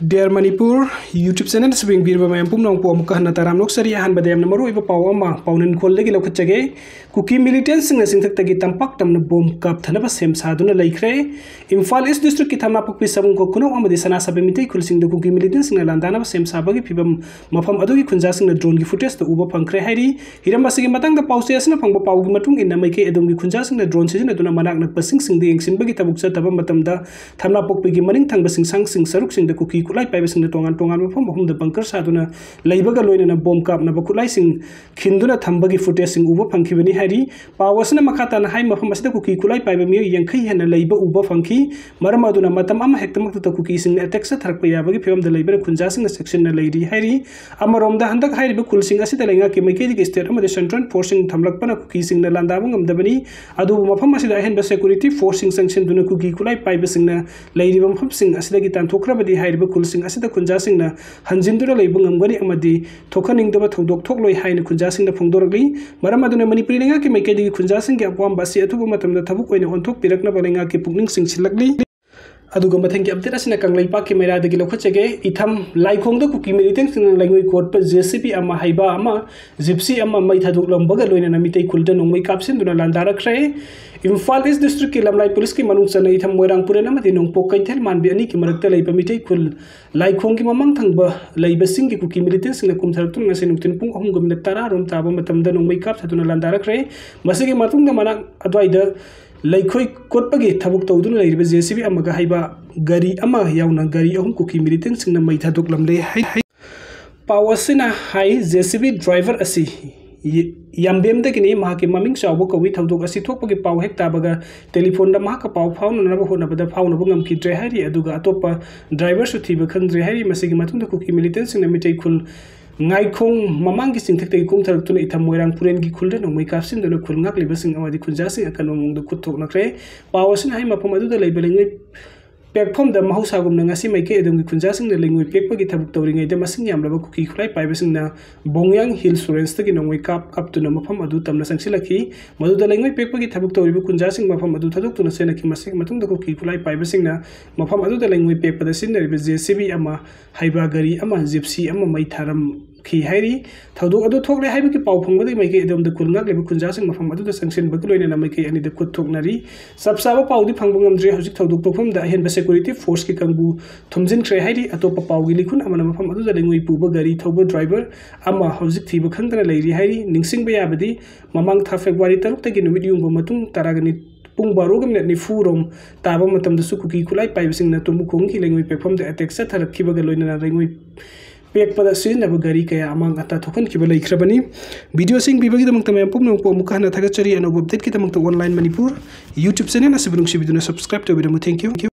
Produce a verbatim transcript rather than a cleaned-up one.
Dear Manipur YouTube channel ꯑꯁꯤꯕꯨ ꯌꯦꯡꯕꯤꯔꯤꯕ ꯃꯌꯥꯝ ꯄꯨꯝꯅꯃꯛꯄꯨ ꯑꯃꯨꯛꯀ ꯍꯟꯅ ꯇꯔꯥꯝꯅ ꯑꯣꯛꯆꯔꯤ꯫ ꯑꯍꯥꯟꯕꯗ ꯌꯥꯝꯅ ꯃꯔꯨꯑꯣꯏꯕ ꯄꯥꯎ ꯑꯃ ꯄꯥꯎꯅꯤꯡꯈꯣꯜꯗꯒꯤ ꯂꯧꯈꯠꯆꯒꯦ꯫ ꯀꯨꯀꯤ militantꯁꯤꯡꯅ ꯆꯤꯡꯊꯛꯇꯒꯤ ꯇꯝꯄꯥꯛ ꯇꯝꯅ ꯕꯣꯝ ꯀꯥꯞꯊꯅꯕ ꯁꯦꯝ ꯁꯥꯗꯨꯅ ꯂꯩꯈ꯭ꯔꯦ꯫ ꯏꯝꯐꯥꯜ East Districtꯀꯤ ꯊꯝꯅꯥꯄꯣꯛꯄꯤ, ꯁꯥꯃꯨꯈꯣꯛ, ꯈꯨꯅꯧ ꯑꯃꯗꯤ ꯁꯅꯥꯁꯥꯕ ꯃꯤꯇꯩ ꯈꯨꯜꯁꯤꯡꯗ ꯀꯨꯀꯤ militantꯁꯤꯡꯅ ꯂꯥꯟꯗꯥꯅꯕ ꯁꯦꯝ ꯁꯥꯕꯒꯤ ꯐꯤꯕꯝ ꯃꯐꯝ ꯑꯗꯨꯒꯤ ꯈꯨꯟꯖꯥꯁꯤꯡꯅ droneꯒꯤ footageꯇ ꯎꯕ ꯐꯪꯈ꯭ꯔꯦ ꯍꯥꯏꯔꯤ꯫ ꯍꯤꯔꯝ ꯑꯁꯤꯒꯤ ꯃꯇꯥꯡꯗ ꯄꯥꯎꯆꯦ ꯑꯁꯤꯅ ꯐꯪꯕ ꯄꯥꯎꯒꯤ ꯃꯇꯨꯡ ꯏꯟꯅ, ꯃꯥꯏꯀꯩ ꯑꯗꯣꯝꯒꯤ ꯈꯨꯟꯖꯥꯁꯤꯡꯅ drone ꯁꯤꯖꯤꯟꯅꯗꯨꯅ ꯃꯅꯥꯛ ꯅꯛꯄꯁꯤꯡꯁꯤꯡꯗ ꯌꯦꯡꯁꯤꯟꯕꯒꯤ ꯊꯕꯛ ꯆꯠꯇꯕ ꯃꯇꯝꯗ ꯊꯝꯅꯥꯄꯣꯛꯄꯤꯒꯤ ꯃꯅꯤꯡ ꯊꯪꯕ ꯁꯤꯡꯁꯥꯡꯁꯤꯡ ꯁꯔꯨꯛꯁꯤꯡꯗ ꯀꯨꯀꯤ ꯈꯨꯠꯂꯥꯏ ꯄꯥꯏꯕꯁꯤꯡꯅ ꯇꯣꯉꯥꯟ ꯇꯣꯉꯥꯟꯕ ꯃꯐꯝ ꯑꯍꯨꯝꯗ bunker ꯁꯥꯗꯨꯅ ꯂꯩꯕꯒ ꯂꯣꯏꯅꯅ ꯕꯣꯝ ꯀꯥꯞꯅꯕ ꯈꯨꯠꯂꯥꯏꯁꯤꯡ ꯈꯤꯟꯗꯨꯅ ꯊꯝꯕꯒꯤ footageꯁꯤꯡ ꯎꯕ ꯐꯪꯈꯤꯕꯅꯤ ꯍꯥꯏꯔꯤ꯫ ꯄꯥꯎ ꯑꯁꯤꯅ ꯃꯈꯥ ꯇꯥꯅ ꯍꯥꯏ, ꯃꯐꯝ ꯑꯁꯤꯗ ꯀꯨꯀꯤ ꯈꯨꯠꯂꯥꯏ ꯄꯥꯏꯕ ꯃꯤꯑꯣꯏ ꯌꯥꯡꯈꯩ ꯍꯦꯟꯅ ꯂꯩꯕ ꯎꯕ ꯐꯪꯈꯤ꯫ ꯃꯔꯝ ꯑꯗꯨꯅ ꯃꯇꯝ ꯑꯃ ꯍꯦꯛꯇꯃꯛꯇꯗ ꯀꯨꯀꯤꯁꯤꯡꯅ attack ꯆꯠꯊꯔꯛꯄ ꯌꯥꯕꯒꯤ ꯐꯤꯕꯝꯗ ꯂꯩꯕꯅ ꯈꯨꯟꯖꯥꯁꯤꯡꯅ ꯆꯦꯛꯁꯤꯟꯅ ꯂꯩꯔꯤ ꯍꯥꯏꯔꯤ꯫ ꯑꯃꯔꯣꯝꯗ ꯍꯟꯗꯛ ꯍꯥꯏꯔꯤꯕ ꯈꯨꯜꯁꯤꯡ ꯑꯁꯤꯗ ꯂꯩꯉꯥꯛꯀꯤ ꯃꯥꯏꯀꯩꯗꯒꯤ state ꯑꯃꯗꯤ central forceꯁꯤꯡ ꯊꯝꯂꯛꯄꯅ ꯀꯨꯀꯤꯁꯤꯡꯅ ꯂꯥꯟꯗꯥꯕ ꯉꯝꯗꯕꯅꯤ꯫ ꯑꯗꯨꯕꯨ ꯃꯐꯝ ꯑꯁꯤꯗ ꯑꯍꯦꯟꯕ security forceꯁꯤꯡ ꯆꯪꯁꯤꯟꯗꯨꯅ ꯀꯨꯀꯤ ꯈꯨꯠꯂꯥꯏ ꯄꯥꯏꯕꯁꯤꯡꯅ ꯂꯩꯔꯤꯕ ꯃꯐꯝꯁꯤꯡ ꯑꯁꯤꯗꯒꯤ ꯇꯥꯟꯊꯣꯛꯈ꯭ꯔꯕꯗꯤ ꯍꯥꯏꯔꯤꯕ ꯈꯨꯜꯁꯤꯡ ꯑꯁꯤꯗ ꯈꯨꯟꯖꯥꯁꯤꯡꯅ ꯍꯟꯖꯤꯟꯗꯨꯅ ꯂꯩꯕ ꯉꯝꯒꯅꯤ ꯑꯃꯗꯤ ꯊꯣꯛꯍꯟꯅꯤꯡꯗꯕ ꯊꯧꯗꯣꯛ ꯊꯣꯛꯂꯣꯏ ꯍꯥꯏꯅ ꯈꯨꯟꯖꯥꯁꯤꯡꯅ ꯐꯣꯡꯗꯣꯔꯛꯂꯤ꯫ ꯃꯔꯝ ꯑꯗꯨꯅ ꯃꯅꯤꯄꯨꯔꯤ ꯂꯩꯉꯥꯛꯀꯤ ꯃꯥꯏꯀꯩꯗꯒꯤ ꯈꯨꯟꯖꯥꯁꯤꯡꯒꯤ ꯑꯄꯥꯝꯕ ꯑꯁꯤ ꯑꯊꯨꯕ ꯃꯇꯝꯗ ꯊꯕꯛ ꯑꯣꯏꯅ ꯑꯣꯟꯊꯣꯛꯄꯤꯔꯛꯅꯕ ꯂꯩꯉꯥꯛꯀꯤ ꯄꯨꯛꯅꯤꯡ ꯆꯤꯡꯁꯤꯜꯂꯛꯂꯤ꯫ ꯑꯗꯨꯒ ꯃꯊꯪꯒꯤ update ꯑꯁꯤꯅ ꯀꯪꯂꯩꯄꯥꯛꯀꯤ ꯃꯩꯔꯥꯗꯒꯤ ꯂꯧꯈꯠꯆꯒꯦ꯫ ꯏꯊꯝ ꯂꯥꯏꯈꯣꯡꯗ ꯀꯨꯀꯤ militantꯁꯤꯡꯅ ꯂꯩꯉꯣꯏ ꯀꯣꯠꯄ JCB ꯑꯃ ꯍꯩꯕ ꯑꯃ, Gypsy ꯑꯃ ꯃꯩ ꯊꯥꯗꯣꯛꯂꯝꯕꯒ ꯂꯣꯏꯅꯅ ꯃꯤꯇꯩ ꯈꯨꯜꯗ ꯅꯣꯡꯃꯩ ꯀꯥꯞꯁꯤꯟꯗꯨꯅ ꯂꯥꯟꯗꯥꯔꯛꯈ꯭ꯔꯦ꯫ ꯏꯝꯐꯥꯜ East Districtꯀꯤ ꯂꯝꯂꯥꯏ policeꯀꯤ ꯃꯅꯨꯡ ꯆꯟꯅ ꯏꯊꯝ ꯃꯣꯏꯔꯥꯡ ꯄꯨꯔꯦꯟ ꯑꯃꯗꯤ ꯅꯣꯡꯄꯣꯛ ꯀꯩꯊꯦꯜ ꯃꯥꯟꯕꯤ ꯑꯅꯤꯒꯤ ꯃꯔꯛꯇ ꯂꯩꯕ ꯃꯤꯇꯩ ꯈꯨꯜ ꯂꯥꯏꯈꯣꯡꯒꯤ ꯃꯃꯥꯡ ꯊꯪꯕ ꯂꯩꯕꯁꯤꯡꯒꯤ ꯀꯨꯀꯤ militantꯁꯤꯡꯅ ꯀꯨꯝꯊꯔꯛꯇꯨꯅ ꯉꯁꯤ ꯅꯨꯡꯊꯤꯜ ꯄꯨꯡ ꯑꯍꯨꯝꯒ minute ꯇꯔꯥ ꯔꯣꯝ ꯇꯥꯕ ꯃꯇꯝꯗ ꯅꯣꯡꯃꯩ ꯀꯥꯞꯊꯗꯨꯅ ꯂꯥꯟꯗꯥꯔꯛꯈ꯭ꯔꯦ꯫ ꯃꯁꯤꯒꯤ ꯃꯇꯨꯡꯗ ꯃꯅꯥꯛ ꯑꯗꯨꯋꯥꯏꯗ ꯂꯩꯈꯣꯏ ꯀꯣꯠꯄꯒꯤ ꯊꯕꯛ ꯇꯧꯗꯨꯅ ꯂꯩꯔꯤꯕ JCB ꯑꯃꯒ ꯍꯩꯕ ꯒꯥꯔꯤ ꯑꯃ ꯌꯥꯎꯅ ꯒꯥꯔꯤ ꯑꯍꯨꯝ ꯀꯨꯀꯤ militantꯁꯤꯡꯅ ꯃꯩ ꯊꯥꯗꯣꯛꯂꯝꯂꯦ ꯍꯥꯏ꯫ ꯄꯥꯎ ꯑꯁꯤꯅ ꯍꯥꯏ, JCB driver ꯑꯁꯤ ꯌ-, ꯌꯥꯝꯕꯦꯝꯗꯒꯤꯅꯤ, ꯃꯍꯥꯛꯀꯤ ꯃꯃꯤꯡ ꯆꯥꯎꯕ ꯀꯧꯏ꯫ ꯊꯧꯗꯣꯛ ꯑꯁꯤ ꯊꯣꯛꯄꯒꯤ ꯄꯥꯎ ꯍꯦꯛ ꯇꯥꯕꯒ telephone ꯃꯍꯥꯛꯀ ꯄꯥꯎ ꯐꯥꯎꯅꯅꯕ ꯍꯣꯠꯅꯕꯗ ꯐꯥꯎꯅꯕ ꯉꯝꯈꯤꯗ꯭ꯔꯦ ꯍꯥꯏꯔꯤ, ꯑꯗꯨꯒ ꯑꯇꯣꯞꯄ driverꯁꯨ ꯊꯤꯕ ꯈꯪꯗ꯭ꯔꯦ ꯍꯥꯏꯔꯤ꯫ ꯃꯁꯤꯒꯤ ꯃꯇꯨꯡꯗ ꯀꯨꯀꯤ militantꯁꯤꯡꯅ ꯃꯤꯇꯩ ꯈꯨꯜ ꯉꯥꯏꯈꯣꯡ ꯃꯃꯥꯡꯒꯤ ꯆꯤꯡꯊꯛꯇꯒꯤ ꯀꯨꯝꯊꯔꯛꯇꯨꯅ ꯏꯊꯝ ꯃꯣꯏꯔꯥꯡ ꯄꯨꯔꯦꯟꯒꯤ ꯈꯨꯜꯗ ꯅꯣꯡꯃꯩ ꯀꯥꯞꯁꯤꯟꯗꯨꯅ ꯈꯨꯜ ꯉꯥꯛꯂꯤꯕꯁꯤꯡ ꯑꯃꯗꯤ ꯈꯨꯟꯖꯥꯁꯤꯡ ꯑꯀꯟꯕ ꯃꯑꯣꯡꯗ ꯈꯨꯠ ꯊꯣꯛꯅꯈ꯭ꯔꯦ꯫ ꯄꯥꯎ ꯑꯁꯤꯅ ꯍꯥꯏ, ꯃꯐꯝ ꯑꯗꯨꯗ ꯂꯩꯕ ꯂꯩꯉꯣꯏ ꯄꯦꯛꯐꯝꯗ ꯃꯍꯧꯁꯥꯒꯨꯝꯅ ꯉꯁꯤ ꯃꯥꯏꯀꯩ ꯑꯗꯣꯝꯒꯤ ꯈꯨꯟꯖꯥꯁꯤꯡꯅ ꯂꯩꯉꯣꯏ ꯄꯦꯛꯄꯒꯤ ꯊꯕꯛ ꯇꯧꯔꯤꯉꯩꯗ ꯃꯁꯤꯡ ꯌꯥꯝꯂꯕ ꯀꯨꯀꯤ ꯈꯨꯠꯂꯥꯏ ꯄꯥꯏꯕꯁꯤꯡꯅ ꯕꯣꯡꯌꯥꯡ ꯍꯤꯜꯁ ꯔꯦꯟꯖꯇꯒꯤ ꯅꯣꯡꯃꯩ ꯀꯥꯞ ꯀꯥꯞꯇꯨꯅ ꯃꯐꯝ ꯑꯗꯨ ꯇꯝꯅ ꯆꯪꯁꯤꯜꯂꯛꯈꯤ꯫ ꯃꯗꯨꯗ ꯂꯩꯉꯣꯏ ꯄꯦꯛꯄꯒꯤ ꯊꯕꯛ ꯇꯧꯔꯤꯕ ꯈꯨꯟꯖꯥꯁꯤꯡ ꯃꯐꯝ ꯑꯗꯨ ꯊꯥꯗꯣꯛꯇꯨꯅ ꯆꯦꯟꯅꯈꯤ꯫ ꯃꯁꯤꯒꯤ ꯃꯇꯨꯡꯗ ꯀꯨꯀꯤ ꯈꯨꯠꯂꯥꯏ ꯄꯥꯏꯕꯁꯤꯡꯅ ꯃꯐꯝ ꯑꯗꯨꯗ ꯂꯩꯉꯣꯏ ꯄꯦꯛꯄꯗ ꯁꯤꯖꯤꯟꯅꯔꯤꯕ ꯖꯦ ꯁꯤ ꯕꯤ ꯑꯃ, ꯍꯩꯕ ꯒꯥꯔꯤ ꯑꯃ, ꯖꯤꯞꯁꯤ ꯑꯃ ꯃꯩ ꯊꯥꯔꯝꯈꯤ ꯍꯥꯏꯔꯤ꯫ ꯊꯧꯗꯣꯛ ꯑꯗꯨ ꯊꯣꯛꯂꯦ ꯍꯥꯏꯕꯒꯤ ꯄꯥꯎ ꯐꯪꯕꯗꯒꯤ ꯃꯥꯏꯀꯩ ꯑꯗꯣꯝꯗ ꯈꯨꯜ ꯉꯥꯛꯂꯤꯕ ꯈꯨꯟꯖꯥꯁꯤꯡ ꯃꯐꯝ ꯑꯗꯨꯗ ꯆꯪꯁꯤꯟꯕꯒ ꯂꯣꯏꯅꯅ ꯃꯥꯏꯀꯩ ꯑꯅꯤꯗ ꯈꯨꯠ ꯊꯣꯛꯅꯔꯤ꯫ ꯆꯞ ꯆꯥꯕ ꯄꯥꯎꯗꯤ ꯐꯪꯕ ꯉꯝꯗ꯭ꯔꯤ꯫ ꯍꯧꯖꯤꯛ ꯊꯧꯗꯣꯛ ꯊꯣꯛꯐꯝꯗ ꯑꯍꯦꯟꯕ ꯁꯦꯀ꯭ꯌꯨꯔꯤꯇꯤ ꯐꯣꯔꯁꯀꯤ ꯀꯥꯡꯕꯨ ꯊꯨꯝꯖꯤꯟꯈ꯭ꯔꯦ ꯍꯥꯏꯔꯤ꯫ ꯑꯇꯣꯞꯄ ꯄꯥꯎꯒꯤ ꯂꯤꯈꯨꯟ ꯑꯃꯅ ꯃꯐꯝ ꯑꯗꯨꯗ ꯂꯩꯉꯣꯏ ꯄꯨꯕ ꯒꯥꯔꯤ ꯊꯧꯕ ꯗ꯭ꯔꯥꯏꯚꯔ ꯑꯃ ꯍꯧꯖꯤꯛ ꯊꯤꯕ ꯈꯪꯗꯅ ꯂꯩꯔꯤ ꯍꯥꯏꯔꯤ꯫ ꯅꯤꯡꯁꯤꯡꯕ ꯌꯥꯕꯗꯤ, ꯃꯃꯥꯡ ꯊꯥ ꯐꯦꯕ꯭ꯔꯨꯋꯥꯔꯤ ꯇꯔꯨꯛꯇꯒꯤ ꯅꯨꯃꯤꯠ ꯌꯨꯡꯕ ꯃꯇꯨꯡ ꯇꯔꯥꯒ ꯅꯤ-, ꯄꯨꯡ ꯕꯥꯔꯣꯒ ꯃꯤꯅꯠ ꯅꯤꯐꯨ ꯔꯣꯝ ꯇꯥꯕ ꯃꯇꯝꯗꯁꯨ ꯀꯨꯀꯤ ꯈꯨꯠꯂꯥꯏ ꯄꯥꯏꯕꯁꯤꯡꯅ ꯇꯨꯝꯕꯨꯈꯣꯡꯒꯤ ꯂꯩꯉꯣꯏ ꯄꯦꯛꯐꯝꯗ ꯑꯦꯇꯦꯛ ꯆꯠꯊꯔꯛꯈꯤꯕꯒ ꯂꯣꯏꯅꯅ ꯂꯩꯉꯣꯏ ꯄꯦꯛꯄꯗ ꯁꯤꯖꯤꯟꯅꯕ ꯒꯥꯔꯤ ꯀꯌꯥ ꯑꯃꯥꯡ ꯑꯇꯥ ꯊꯣꯛꯍꯟꯈꯤꯕ ꯂꯩꯈ꯭ꯔꯕꯅꯤ꯫ ꯚꯤꯗꯤꯑꯣꯁꯤꯡ ꯄꯤꯕꯒꯤꯗꯃꯛꯇ ꯃꯌꯥꯝ ꯄꯨꯝꯅꯃꯛꯄꯨ ꯑꯃꯨꯛꯀ ꯍꯟꯅ ꯊꯥꯒꯠꯆꯔꯤ꯫ ꯑꯅꯧꯕ ꯑꯞꯗꯦꯠꯀꯤꯗꯃꯛꯇ ꯑꯣꯟꯂꯥꯏꯟ ꯃꯅꯤꯄꯨꯔ YouTube ꯆꯦꯅꯦꯜ ꯑꯁꯤꯕꯨ ꯅꯨꯡꯁꯤꯕꯤꯗꯨꯅ ꯁꯕꯁꯀ꯭ꯔꯥꯏꯕ ꯇꯧꯕꯤꯔꯝꯃꯨ꯫ Thank you꯫